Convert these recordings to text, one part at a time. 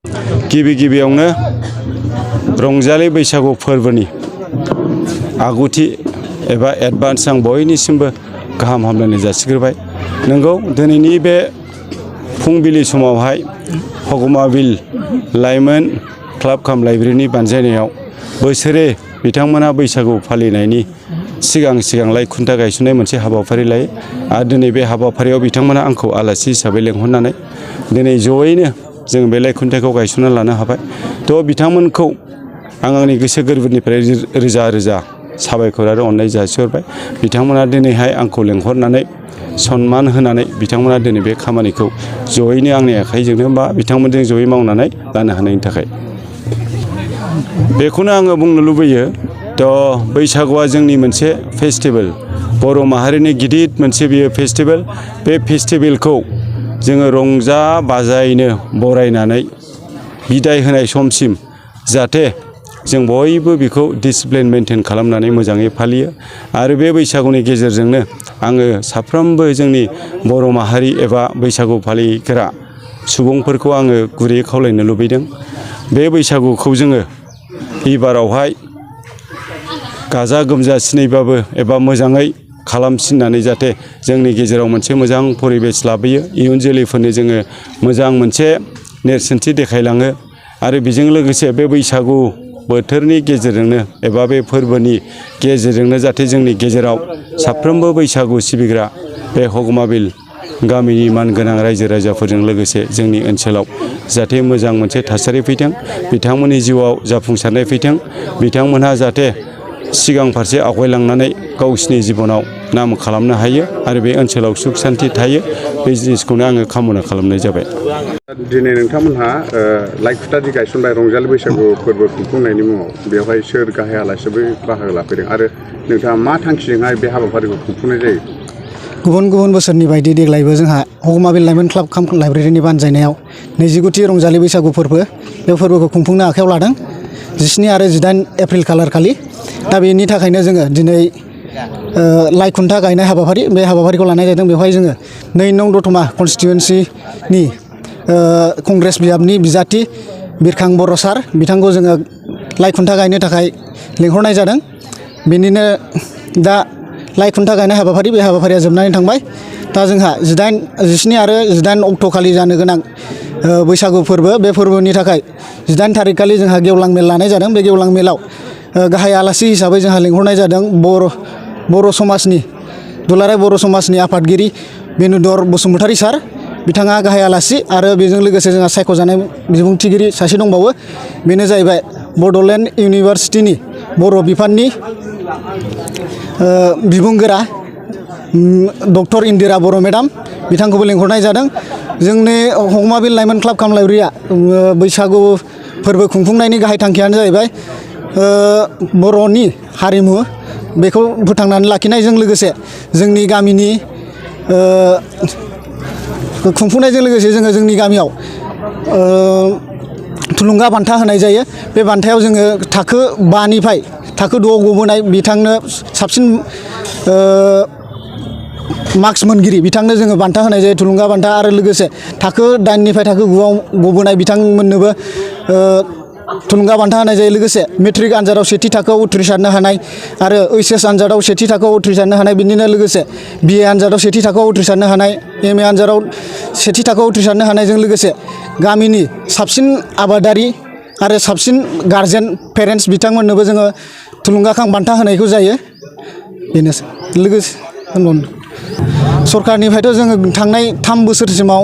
गिबि गिबियावनो रंजालि बैसागु फोरबोनि आगुथि एबा एडभान्स आं बयनिसिमबो गाहाम हामलायनाय जासिग्रोबाय। नंगौ दिनैनि बे फुंबिलि समावहाय हगमाबिल लाइमोन क्लाब काम लाइब्रेरिनि बानजायनायाव बोसोरे बिथांमोना बैसागु फालिनायनि सिगां लाइ खुन्था गायसननाय मोनसे हाबाफारि लायो आरो दिनै बे हाबाफारियाव बिथांमोना आंखौ आलासि हिसाबै लेंहरनानै दिनै जयैनो जों बे लाइ खुन्थाखौ गायसनना लानो हाबाय। थ' बिथांमोनखौ आंनि गोसो गोरबोनिफ्राय रोजा रोजा साबायखर आरो अननाय जासिहरबाय। बिथांमोना दिनैहाय आंखौ लेंहरनानै सन्मान होनानै बिथांमोना दिनै बे खामानिखौ जयैनो आंनि आखाइजोंनो बा बिथांमोनजों जयै मावनानै लानो हानायनि थाखाय बेखौनो आङो बुंनो लुबैयो। थ' बैसागुआ जोंनि मोनसे फेस्टिभेल, बर' माहारिनि गिदिर मोनसे बियो फेस्टिभेल। बे फेस्टिभेलखौ जोङो रंजा बाजायैनो बरायनानै बिदाय होनाय समसिम जाहाथे जों बयबो बेखौ डिसिप्लिन मेनटेन खालामनानै मोजाङै फालियो आरो बे बैसागुनि गेजेरजोंनो आङो साफ्रोमबो जोंनि बर' माहारि एबा बैसागु फालिग्रा सुबुंफोरखौ आङो गुरैयै खावलायनो लुबैदों। बे बैसागुखौ जोङो एबारावहाय गाजा गोमजासिनैबाबो एबा मोजाङै खालामसिननानै जाहाथे जोंनि गेजेराव मोनसे मोजां परिबेस लाबोयो, इयुन जोलैफोरनो जोङो मोजां मोनसे नेरसोनथि देखायलाङो आरो बेजों लोगोसे बे बैसागु बोथोरनि गेजेरजोंनो एबा बे फोरबोनि गेजेरजोंनो जाहाथे जोंनि गेजेराव साफ्रोमबो बैसागु सिबिग्रा बे हगमाबिल गामिनि मानगोनां रायजो राजाफोरजों लोगोसे जोंनि ओनसोलाव जाहाथे मोजां मोनसे थासारि फैथों, बिथांमोननि जिउआव जाफुंसारनाय फैथों, बिथांमोनहा जाहाथे सिगां फारसे आवगायलांनानै गावसिनि जिबनाव नाम खालामनो हायो आरो बे ओनसोलाव सुख सान्ति थायो, बे जिनिसखौनो आङो कामना खालामनाय जाबाय। दिनै नोंथांमोनहा लाइ खुन्थादि गायसनबाय रंजालि बैसागु फोरबो खुंफुंनायनि मुङाव, बेवहाय सोर गाहाय आलासिबो बाहागो लाफैदों आरो नोंथाङा मा थांखिजोंहाय बे हाबाफारिखौ खुंफुंनाय जायो? गुबुन गुबुन बोसोरनि बायदि देग्लायबो जोंहा हगमाबिल लाइमोन क्लाब काम लाइब्रेरिनि बानजायनायाव 29थि रंजालि बैसागु फोरबो बे फोरबोखौ खुंफुंनो आखायाव लादों 17 आरो 18 एप्रिल खालार खालि। दा बेनि थाखायनो जोङो दिनै लाइ खुन्था गायनाय हाबाफारि बे हाबाफारिखौ लानाय जादों। बेवहाय जोङो 2 नं दतमा कनस्टिटुवेन्सिनि कंग्रेस बियाबनि बिजाथि बिरखां बर' सार बिथांखौ जोङो लाइ खुन्था गायनो थाखाय लिंहरनाय जादों। बेनिनो दा लाइ खुन्था गायनाय हाबाफारि बे हाबाफारिया जोबनानै थांबाय। दा जोंहा 17 आरो 18 अक्ट' खालि जानो गोनां बैसागु फोरबो, बे फोरबोनि थाखाय 18 थारिख खालि जोंहा गेवलां मेल लानाय जादों। बे गेवलां मेलाव गाहाय आलासि हिसाबै जोंहा लिंहरनाय जादों बर' समाजनि दुलाराय बर' समाजनि आफादगिरि बेनुदर बसुमतारी सार, बिथाङा गाहाय आलासि आरो बेजों लोगोसे जोंहा सायख'जानाय बिबुंथिगिरि सासे दंबावो। बेनो जाहैबाय बड'लेण्ड इउनिभारसिटिनि बर' बिफाननि बिबुंगोरा डक्टर इन्दिरा बर' मेडाम, बिथांखौबो लिंहरनाय जादों। जोंनि हगमाबिल लाइमोन क्लाब काम लाइब्रेरिया बैसागु फोरबो खुंफुंनायनि गाहाय थांखियानो जाहैबाय बर'नि हारिमु बेखौ फोथांनानै लाखिनायजों लोगोसे जोंनि गामिनि खुंफुंनायजों लोगोसे जोङो जोंनि गामियाव थुलुंगा बान्था होनाय जायो। बे बान्थायाव जोङो थाखो 5 निफ्राय थाखो 6 आव गबोनाय बिथांनो साबसिन मार्क्स मोनगिरि बिथांनो जोङो बान्था होनाय जायो, थुलुंगा बान्था। आरो लोगोसे थाखो 8 निफ्राय थाखो 9 आव गबोनाय बिथांमोननोबो थुलुंगा बान्था होनाय जायो। लोगोसे मेट्रिक आनजादाव सेथि थाखोआव उथ्रिसारनो हानाय आरो ओइचएस आनजादाव सेथि थाखोआव उथ्रिसारनो हानाय, बिदिनो लोगोसे बिए आनजादाव सेथि थाखोआव उथ्रिसारनो हानाय, एमए आनजादाव सेथि थाखोआव उथ्रिसारनो हानायजों लोगोसे गामिनि साबसिन आबादारि आरो साबसिन गारजेन पेरेन्टस बिथांमोननोबो जोङो थुलुंगाखां बान्था होनायखौ जायो। बेनोसै। लोगोसे सरकारनिफ्रायथ' जोङो थांनाय 3 बोसोरसिमाव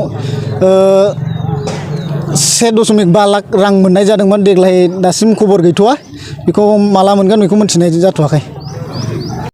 1.5 लाख रां मोननाय जादोंमोन। देग्लाय दासिम खबर गैथ'वा, बेखौ माला मोनगोन बेखौ मिथिनाय जाथ'वाखै।